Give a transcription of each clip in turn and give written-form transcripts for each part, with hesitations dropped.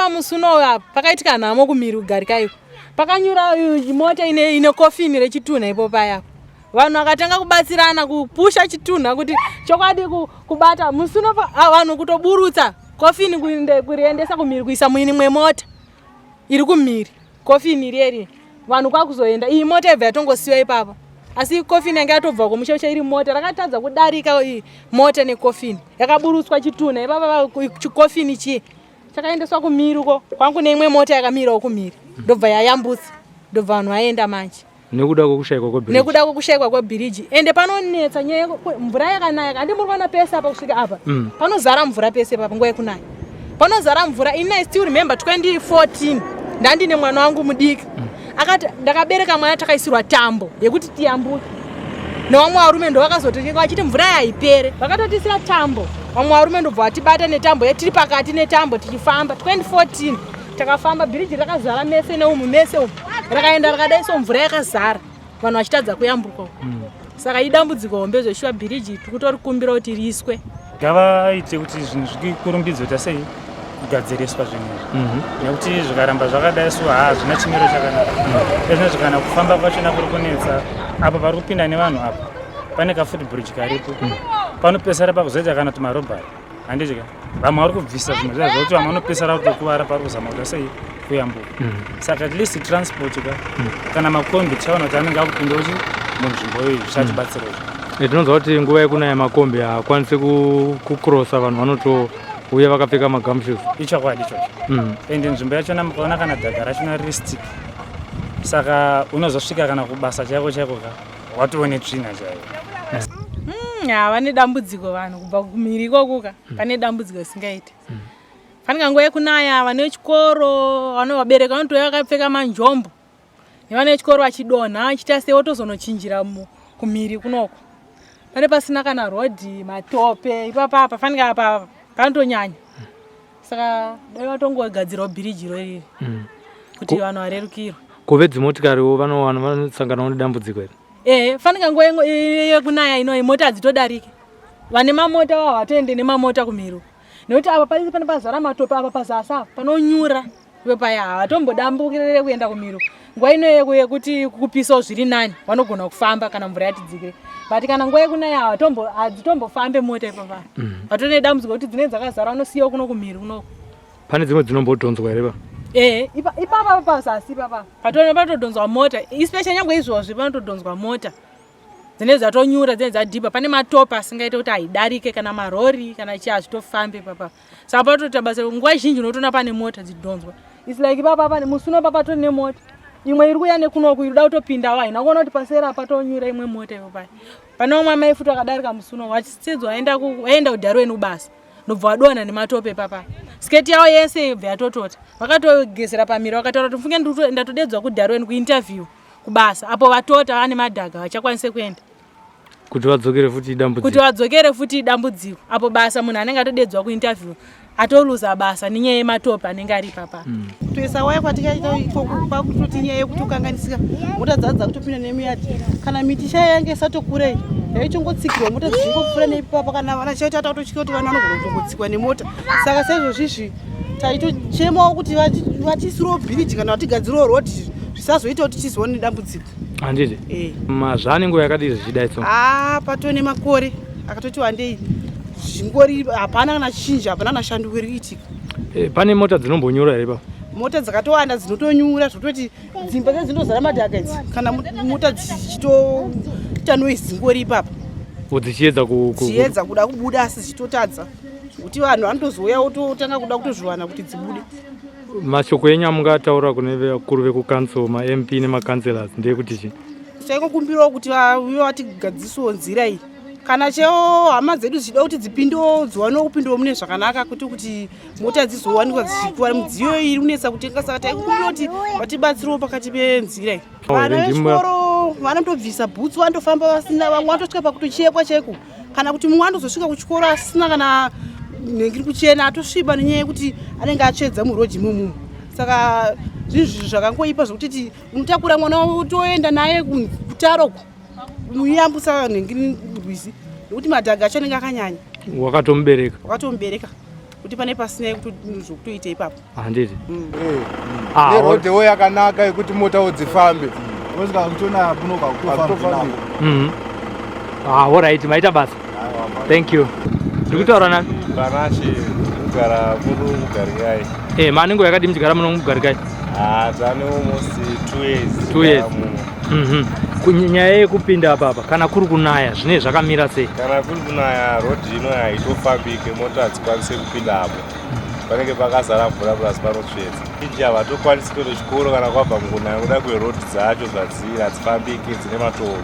Ipapa musi uno apa pakaitika nhamo kumhiri kugarika iko. Pakanyura mota ine kofini rechitunha ipo paya. Vanhu vakatanga kubatsirana kupusha chitunha kuti chokwadi kubata musi uno vanhu kutoburutsa kofini kuriendesa kumhiri kuisa muini mwemota iri kumhiri kofini iri vanhu kwakuzoenda iyi mota ibva yatongosiwa ipapo. Asi kofini yanga yatobva kumushausha iri mota rakatadza kudarika iyi mota nekofini yakaburutswa chitunha ipapa chikofini chii chakaendeswa kumhiri uko kwangu neimwe mota yakamirawo kumhiri ndobva yayambutsa ndobva vanhu vaenda manje. Nekuda kwekushaikwa kwebhiriji. Nekuda kwekushaikwa kwebhiriji. Ende panonetsa nyaya mvura yakanaya handi muri kuona pese apa kusvika apa. Panozara mvura pese papa nguva yekunaya. Panozara mvura ini I still remember 2014 ndandine mwana wangu mudiki. Akati ndakabereka mwana takaisirwa tambo yekuti tiyambuke. Nevamwe varume ndo vakazoti vachiti mvura yaipere. Vakatotisira tambo. Vamwe varume ndobva vatibata netambo yatiri pakati netambo tichifamba 2014 takafamba bhiriji rakazara mese neumu mese umu rakaenda rakadai so mvura yakazara vanhu vachitadza kuyambuka. Saka idambudziko hombe zveshuwa bhiriji tikutorikumbira kuti riiswe. Ngavaite kuti zvinhu zvikurumbidzwe tasei kugadziriswa zvinhu izvi. Nekuti zvikaramba zvakadai so hazvina chimiro chakanaka. Ezvino kana kufamba kwachona kuri kunetsa apa pari kupinda nevanhu apa pane ka footbridge karipo. Panopesara pakuzoita kana tumarobhari. Handiti ka vamwe vari kubvisa zvimwe zviya zvekuti vamwe vanopesara kutokuvara pari kuzama kuita sei kuyambuka. Saka at least transport ka kana makombi tichaona kuti anenge akupinda uchi munzvimbo iyoyi zvichatibatsira izvo. Tinonzwa kuti nguva yekunaya makombi haakwanisi kukrosa vanhu vanotouya vakapfeka magumshoes. Ichokwadi ichocho. Ende nzvimbo yachona mukaona kana dhaga rachona riri stick. Saka unozosvika kana kubasa chaiko chaiko ka watoone tsvina chaiyo. Vane dambudziko vanhu kubva kumhiri ikoko ka pane dambudziko risingaiti. Fanika nguva yekunaya vana vechikoro vano vabereki vanotouya vakapfeka manjombo nevana vechikoro vachidonha vachiita sei votozonochinjira kumhiri kunoko. Pane pasina kana rodhi matope ipapa apa fanika apa panotonyanya. Saka dai vatongogadzirawo bhiriji iro riri kuti vanhu varerukirwe. Ko vedzimotikariwo vanosanganawo nedambudziko here? Fanika nguva yekunaya ino mota hadzitodarike. Vane mamota vavo havatoende nemamota kumhiri. Nekuti apa pane pazara matope apa pazasi apa panonyura. Iwe paya havatombodambukirire kuenda kumhiri. Nguva ino yekuti kupisawo zviri nani vanogona kufamba kana mvura yatidzikire. But kana nguva yekunaya hadzitombofambe mota ipapa. Vatone dambudziko kuti dzinenge dzakazara vanosiyawo kuno kumhiri kunoko. Pane dzimwe dzinombodhonzwa here pa? Ipapa pazasi ipapa. Patodhonzwa mota, especially nyangwe izvozvi panotodhonzwa mota. Dzinenge dzatonyura, dzinenge dzadhibha, pane matope asingaite kuti haidarike kana marori kana chii hazvitofambe ipapa. Saka patoita basa nguva zhinji unotoona pane mota dzidhonzwa. It's like ipapa pane musi uno papa tone mota. Imwe iri kuuya nekunoku iri kuda kutopindawo haina kuona kuti paseri apa tonyura imwe mota ipo paya. Pane vamwe amai futi vakadarika musi uno vachisedzwa vaenda kuDarwin kubasa. Ndobva vadonha nematope ipapa. Sketi yavo yese ibva yatotota. Vakatogezera pamiro vakataura kuti mfunge ndatodedzwa kuDarwin kuinterview kubasa apo vatota vane madhaga vachakwanise kuenda. Kuti vadzokere futi idambudziko. Kuti vadzokere futi idambudziko apo basa munhu anenge atodedzwa kuinterview atoluza basa nenyaya yematope anenge ari ipapa. Kutoisa waya kwatikaita ikoko kwakutoti nyaya yekutokanganisika mota dzadza kutopinda nemuyadhi kana miti chaiyo yange isatokurei yaichongotsikirwa mota dzichingopfuura neipapa kana vana chaita tatotya kuti vana vanogona kutongotsikwa nemota. Saka saizvozvizvi taitochemawo kuti vatiisirewo bhiriji kana vatigadzirewo rodhi zvisazoita kuti tizoone nedambudziko. Handiti? Mazvane nguva yakadii zvichidai so? Patone makore akatoti wandei zvingori hapana kana chinji hapana kana shanduko iri kuitika. Pane mota dzinombonyura here pa? Mota dzakatowanda dzinotonyura zvototi dzimba dzinozara madhaka idzi kana mota dzichitoita noise dzingori ipapa. Dzichiedza dzichiedza kuda kubuda asi dzichitotadza kuti vanhu vanotozouya vototanga kuda kutozviwana kuti dzibude. Mashoko enyu amungataura kune vakuru vekucouncil, maMP nemacouncillors ndeyekuti chii? Taingokumbirawo kuti vauye vatigadzisewo nzira iyi. Kana cheo hama dzedu dzichida kuti dzipindewo dziwanewo kupindawo mune zvakanaka kwete kuti mota dzizowanikwa dzichikuva midziyo iri kunetsa kutenga. Saka taikumbira kuti vatibatsirewo pakati penzira iyi. Vana vechikoro vanotobvisa bhutsu vanotofamba vasina, vamwe vanotosvika pakutochekwa chaiko kana kuti mumwe anotozosvika kuchikoro asina kana nhengi iri kuchena atosviba nenyaya yekuti anenge atsvedza murodhi imomo. Saka zvinhu zvakangoipa zvekuti unotakura mwana wotoenda naye kutaro uko muyambusa nhengi rwizi nekuti madhaga acho anenge akanyanya. Wakatomubereka? Wakatomubereka. Kuti pane pasina zvokutoita ipapo. Handiti. Eh. Ah, Nerodhewo yakanaka yekuti motawo dzifambe. Osvika kutonaya kuno kwakutofamba. Ah, all right, maita basa. Thank you. Ndiri kutaura nani? Panashe kugara muno muGarikai. Eh, mane nguva yakadii muchigara muno muGarikai? Ah, tane almost 2 years. 2 years. Muno. Nyaya yekupinda apa apa kana kuri kunaya zvinenge zvakamira sei? Kana kuri kunaya, road ino haitofambike, mota hadzikwanisi kupinda apo. Panenge pakazara mvura, plus panotsvedza. Inji havatokwanisi kuenda chikoro kana kwabva mukunaya kuda kweroad dzacho zvadziri, hadzifambike, dzine matowo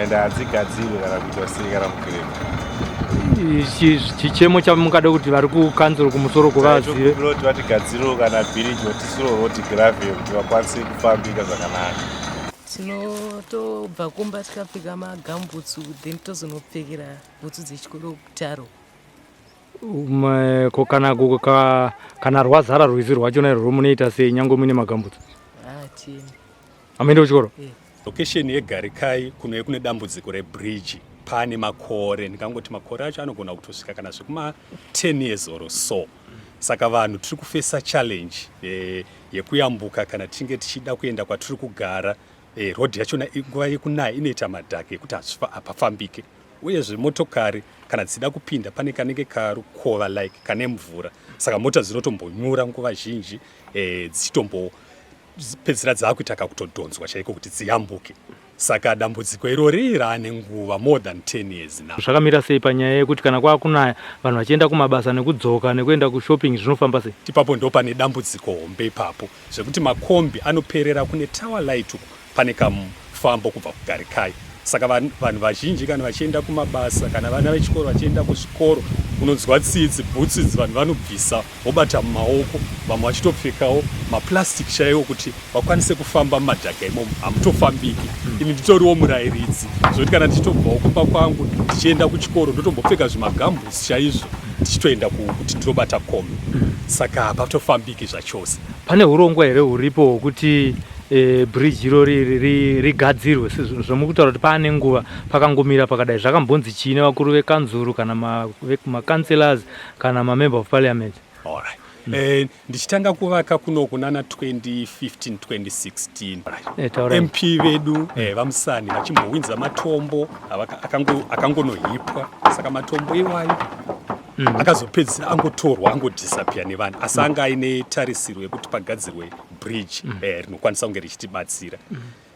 and hadzigadzirwe kana kuitwa sei kana mugrade. Chichemo chamungada kuti vari kukanzuro kumusoro kuvazive? Taitokumbira kuti vatigadzirewo kana bhiriji, vatisiro road gravel kuti vakwanise kufambika zvakanaka. Tinotobva kumba tikapfeka magambutsu, then tozonopfekera bhutsu dzechikoro kutaro. Ko kana rwazara rwizi rwachona irworwo, munoita sei nyange muine magambutsu? Hatiendi. Hamuende kuchikoro? Location yeGarikai kuno kune dambudziko rebridge pane makore. Ndingangoti makore acho anogona kutosvika kana zvekuma 10 years or so. Saka vanhu tiri kufesa challenge yekuyambuka kana tichinge tichida kuenda kwatiri kugara. Road yachona nguva yekunaya inoita madhaka ekuti hapafambike. Uyezve motokari kana dzichida kupinda, pane kanenge karukova like kane mvura, saka mota dzinotombonyura nguva zhinji, dzichitombo pedzisira dzaakuita kakutodhonzwa chaiko kuti dziyambuke. Saka dambudziko irori raane nguva more than 10 years now. Zvakamira sei panyaya yekuti kana kwakunaya, vanhu vachienda kumabasa nekudzoka nekuenda kushopping, zvinofamba sei? Ipapo ndo pane dambudziko hombe ipapo, zvekuti makombi anoperera kune Tower Light uku, pane kamufambo kubva kuGarikai. Saka vanhu vazhinji kana vachienda kumabasa, kana vana vechikoro vachienda kuzvikoro, unonzwa tsitsi. Bhutsu idzi vanhu vanobvisa vobata mumaoko, vamwe vachitopfekawo maplastic chaiwo kuti vakwanise kufamba mumadhaka imomo. Hamutofambiki. Ini nditoriwo murayiridzi, zvokuti kana ndichitobvawo kumba kwangu ndichienda kuchikoro, ndotombopfeka zvimagambutsi chaizvo ndichitoenda kuti ndinobata kombi. Saka hapatofambiki zvachose. Pane urongwa here huripo hwokuti bridge irori rigadzirwe? Zvomukutaura kuti paane nguva pakangomira pakadai, zvakambonzi chii nevakuru vekanzuru kana macouncillors kana mamember of parliament? Alright. Ndichitanga kuvaka kunoku nana 2015 2016, Taurai. MP vedu, vaMusani, vachimbowinza matombo akangonohipwa. Saka matombo iwayo akazopedzisira angotorwa, angodisappear nevanhu, asi anga aine tarisiro yekuti pagadzirwe bridge rinokwanisa kunge richitibatsira.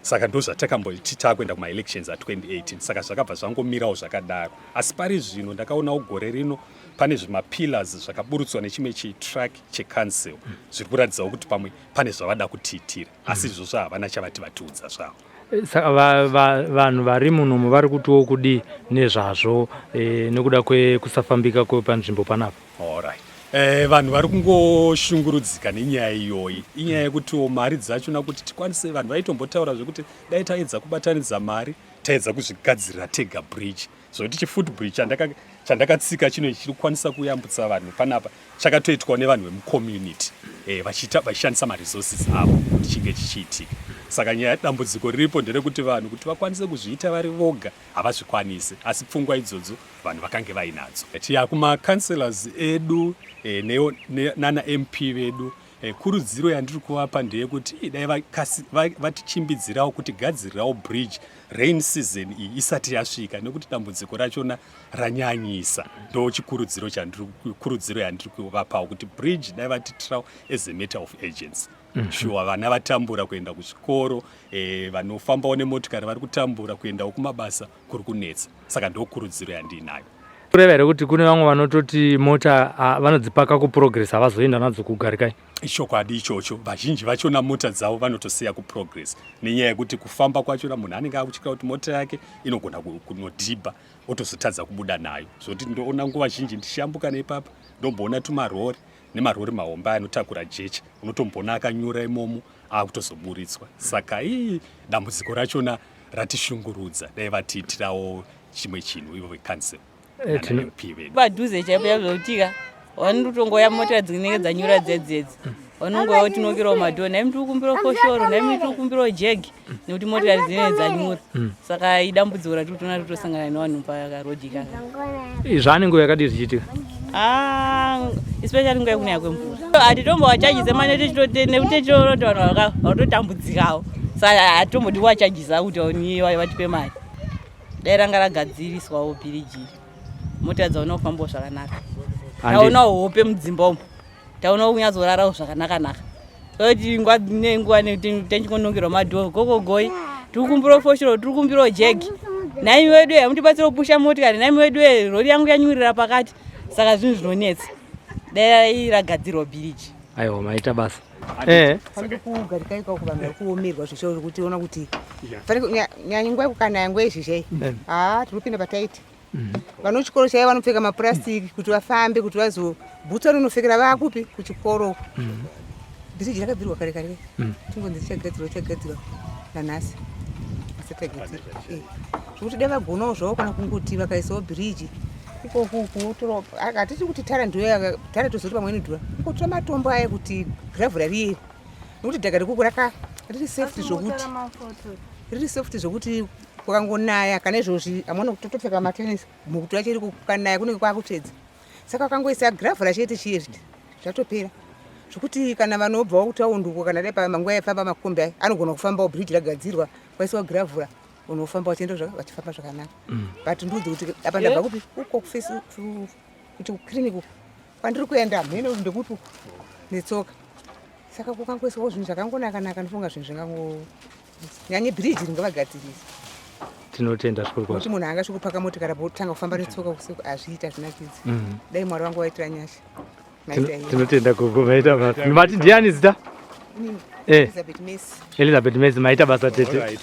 Saka ndo zvatakamboti taakuenda kumaelections a2018. Saka zvakabva zvangomirawo zvakadaro. Asi pari zvino ndakaonawo gore rino pane zvimapillars zvakaburutswa nechimwe chitruck checouncil, zviri kuratidzawo kuti pamwe pane zvavada kutiitira, asi izvozvo havana chavati vatiudza zvavo. Saka vanhu vari munomu vari kutiwo kudii nezvazvo, nekuda kwekusafambika kwepanzvimbo panapa? Alright. Vanhu vari kungoshungurudzika nenyaya iyoyi. Inyaya yekutiwo mari dzachona kuti tikwanise, vanhu vaitombotaura zvekuti dai taedza kubatanidza mari, taedza kuzvigadzirira tega bridge, zvokuti chifoot bridge chandakatsika chino chiri kukwanisa kuyambutsa vanhu panapa chakatoitwawo nevanhu vemucommunity, vachishandisa maresources avo kuti chinge chichiitika. Saka nyaya, dambudziko riripo nderekuti vanhu kuti vakwanise kuzviita vari voga havazvikwanisi, asi pfungwa idzodzo vanhu vakange vainadzo. Tiya kumacouncillors edu, nana MP vedu, kurudziro yandiri kuvapa ndeyekuti dai vatichimbidzirawo kuti gadzirirawo bridge rain season iyi isati yasvika, nekuti dambudziko rachona ranyanyisa. Ndo chikurudziro kurudziro yandiri kuvapawo kuti bridge dai vatitirawo as a matter of urgency. Shuwa, vana vatambura kuenda kuzvikoro, vanofambawo nemotikari vari kutambura kuendawo kumabasa, kuri kunetsa. Saka ndo kurudziro yandiinayo. Kureva here kuti kune vamwe vanototi mota, vanodzipaka kuProgress, havazoenda nadzo kuGarikai? Ichokwadi ichocho. Vazhinji vachona mota dzavo vanotosiya kuProgress nenyaya yekuti kufamba kwachona munhu anenge akutyira kuti mota yake inogona kunodhibha, otozotadza kubuda nayo. Zvokuti ndoona nguva zhinji ndichiyambuka neipapa, ndomboona tumarori nemarori mahombe anotakura jecha, unotomboona akanyura imomo akutozoburitswa. Saka ii dambudziko rachona ratishungurudza. Dai vatiitirawo chimwe chinhu ivo vecouncil nana MP vedu. Padhuze chaipo chazokutika vanotongoya mota dzinenge dzanyura dzedzedzi, vanongoya tinokirawo madhoo, naimi tiri kukumbirawo foshoro, naimi tiri kukumbirawo jegi, nekuti motikari dzinenge dzanyura. Saka idambudziko ratiri kutoona, totosangana nevanhu pakarodhi kaka. Zvaane nguva yakadii zvichiitika? Ah, especially nguva yekunaya kwemvura hatitombovachajise mane nekuti tichiona kuti vanhu vatotambudzikawo saka hatitombodi kuvachajisa kuti vatipe mari. Dai ranga ragadziriswawo bhiriji mota dzaona kufambawo zvakanaka, taonawo hope mudzimba umu, taonawo kunyatsorarawo zvakanaka-naka. Kuti nguva nenguva techingonongerwa madhoo gogogoi, tiri kumbirawo foshoro, tiri kumbirawo jegi, nhaimi wedu hamutibatsira kupusha motikari, nhaimi wedu rori yangu yanyurira pakati. Saka zvinhu zvinonetsa, dai ragadzirwa bhiriji. Aiwa, maita basa. Fanike kugarika ikoko, vanhu vari kuomerwa zvesho kuti ona kuti fanike nyanya nguva yekukanaya, nguva yezhizha iyi, haa, tiri kupinda pataiti. Vano chikoro chaivo vanopfeka mapurasitiki kuti vafambe, kuti vazobhutsu vanonopfekera vakupi kuchikoro. Bhiriji rakabvirwa kare kare, tingonzi richagadzirwa, richagadzirwa, nanhasi asati agadzirwa. Zvokuti dai vagonawo zvavo kana kungoti vakaisawo bhiriji ikoku kutora, hatisi kuti tara ndiyo tara, tozoti pamwe inodhura, kungotora matombo aya kuti gravhura riye, nekuti dhaka rikuku raka riri soft zvokuti, riri soft zvokuti kukangonaya kana izvozvi hamuna kutotopfeka matenisi, mukutu yacho iri kukanaya kunenge kwakutsvedza. Saka ukangoisa gravhura chete chiye zvatopera, zvokuti kana vanobvawo kutaundi uko, kana dai pamanguva yaifamba makombi aya, anogona kufambawo. Bhiriji ragadzirwa, kwaisiwa gravhura, unofamba vachienda vachifamba zvakanaka. But ndiudze kuti apa ndabva kupi uko kufesi kuti kuclinic uko kwandiri kuenda, mhene ndekupi uko netsoka. Saka kukangoiswawo zvinhu zvakangonaka naka, ndofunga zvinhu zvingango nyanye bhiriji ringavagadzirisa. Tinotenda zvikuru kwazvo. Kuti munhu angasvika kupaka motikari potanga kufamba netsoka usiku, hazviita, zvinakidza. Dai Mwari vangu vaitira nyasha. Tinotenda gogo, maita basa. Mati ndiani zita? Elizabeth Messi. Elizabeth Messi, maita basa tete.